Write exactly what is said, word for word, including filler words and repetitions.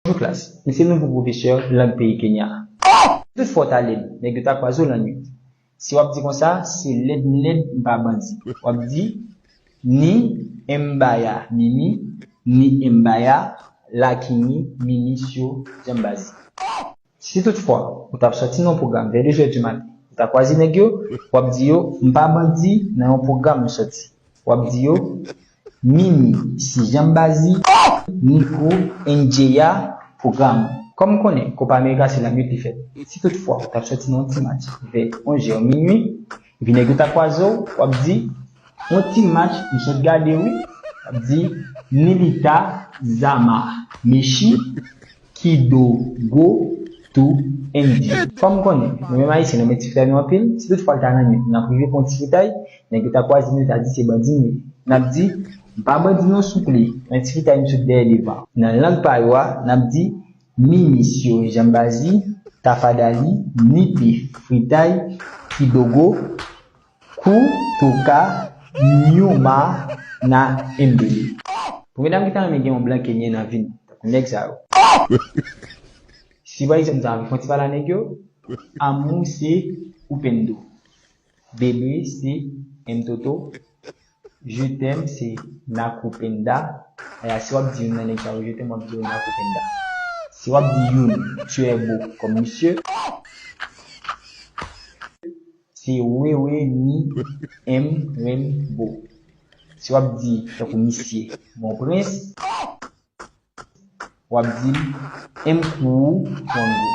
Bonjou klas, m se nouvo pwofesè lang peyi Kenya a. Si toutfwa w ta lèd, nèg yo ta kwaze w lannwit. Si w ap di konsa, se lèd m lèd, m pa bandi. W ap di, ni embaya mimi, ni embaya lakini mimi syo jambazi. Si toutfwa ou t ap sòti nan yon pwogram vè de zè di maten, ou ta kwaze nèg yo, w ap di yo, m pa bandi, nan yon pwogram m sòti. W ap di yo, mimi si jambazi, ni pou enjeya pwogram. Kòm m konnen, Kopa Amerika se lannwit li fèt. Si toutfwa ou t ap sòti nan yon ti match vè onz è minui, epi nèg yo ta kwaze w, w ap di, yon ti match m sot gade wi, w ap di, Nilita Zama Meshi Kidogo tu Endi. Kòm m konnen, nou menm Ayisyen, nou renmen ti fritay nou anpil. Si toutfwa l ta nan men, n ap rive pran ti fritay, nèg yo ta kwaze nou, yo ta di se bandi nou ye. N ap di, m pa bandi non souple, nan ti fritay m sot dèyè devan. Nan lang pa yo a, n ap di, mimi syo jambazi, tafadali, nipi fritay, kidogo, kutoka nyuma na embele. Pou medam ki ta renmen gen yon blan kenyen nan vi n, tankou nèg sa yo. Si pa egzanp, nou ta anvi fè yon ti pale a nèg yo, amour c'est upendo. Bébé c'est mtoto. Je t'aime c'est nakupenda. Aya, si w ap di youn nan nèg sa yo je t'aime, w ap di yo nakupenda. Si w ap di youn, tu es beau comme monsieur. Se wewe ni m renmen bo. Si w ap di, tankou misye, mon prince, w ap di m kou ou konn gou.